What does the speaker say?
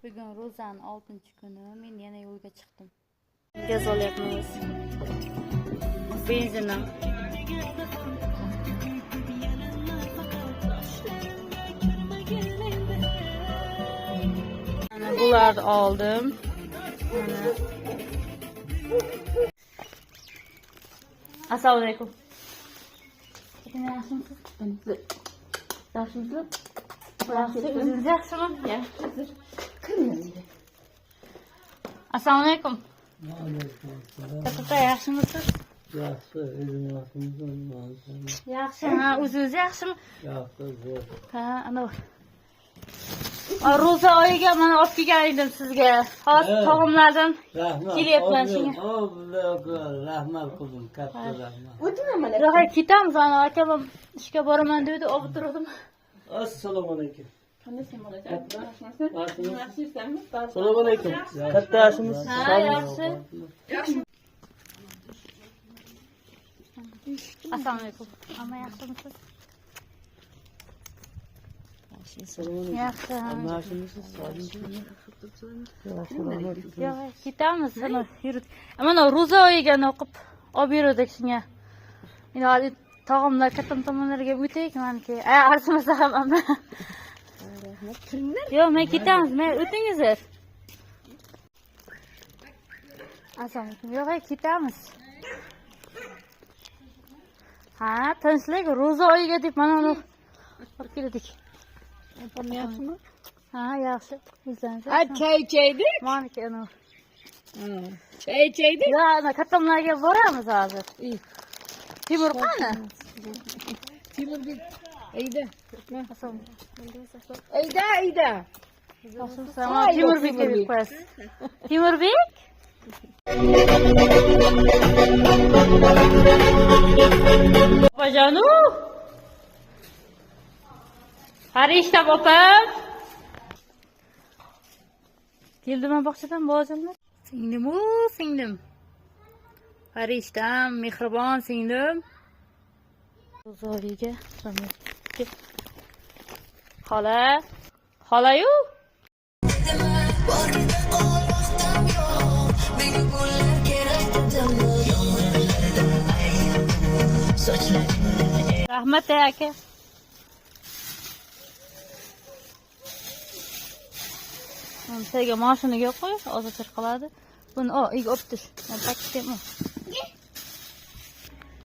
Bugun ro'zani 6-kuni, men yana yo'lga chiqdim. Gaz olyapmiz. Benzinim. Mana bularni oldim. Mana. Assalomu alaykum. Yaxshimisiz? Yaxshimisiz? Yaxshi, o'zingiz yaxshimi? Yaxshi. Kirmaydi. Assalomu alaykum. Katta yaxshimisiz? Yaxshi, o'zim yaxshimisan? Yaxshi, ha, o'zingiz yaxshimi? Yaxshi, zo'r. Ha, ana. Ro'za oyiga mana olib kelgan edim sizga. Hozir Ha. tog'imlardan Rahmat. Kelyapman shunga. Rahmat qizim, katta rahmat. O'tma mana. Yo'q, ketamiz, ana akam ham ishga boraman dedi, olib turdim. Assalomu alaykum. Qandaysan bolajon? Yaxshimisan? Yaxshisanmi? Assalomu alaykum. Katta yaxshimisiz? Ha, yaxshi. Assalomu alaykum. Amma yaxshimisiz? Yaxshi. Ha. Yaxshimisiz? Yo'q, ketamiz, ana yurib. Mana ro'za oyiga o'qib olib yurdik shunga. Endi hali tog'imlar kattam tomonlarga o'taylik maniki. Ay, arzimasa ham amma. Yo'q, men ketamiz, men o'tingizlar. Assalomu alaykum. Yo'q, ketamiz. Ha, tinchlik, ro'za oyiga deb mana uni olib keldik. Yaxshimi? Ha, yaxshi. O'zlaringiz. Ha, choy ichaydik. Maniki ana. Choy ichaydik. Yo, ana kattamlarga boramiz hozir. Timur qani? Temurbek. Ayda. Assalomu Ayda, ayda. alaykum. Timurbekka berib qo'yasiz. Timurbek? Opajonu. Farishtam opam. Keldimi bog'chadan bolajonlar? Singlim u singlim. Farishtam, mehribon singlim. Ro'zoliga Xola, xolayu. Rahmat aka. Tagiga mashinaga qo'y, hozir qiladi. Buni o, uyga olib tush. Paketmi?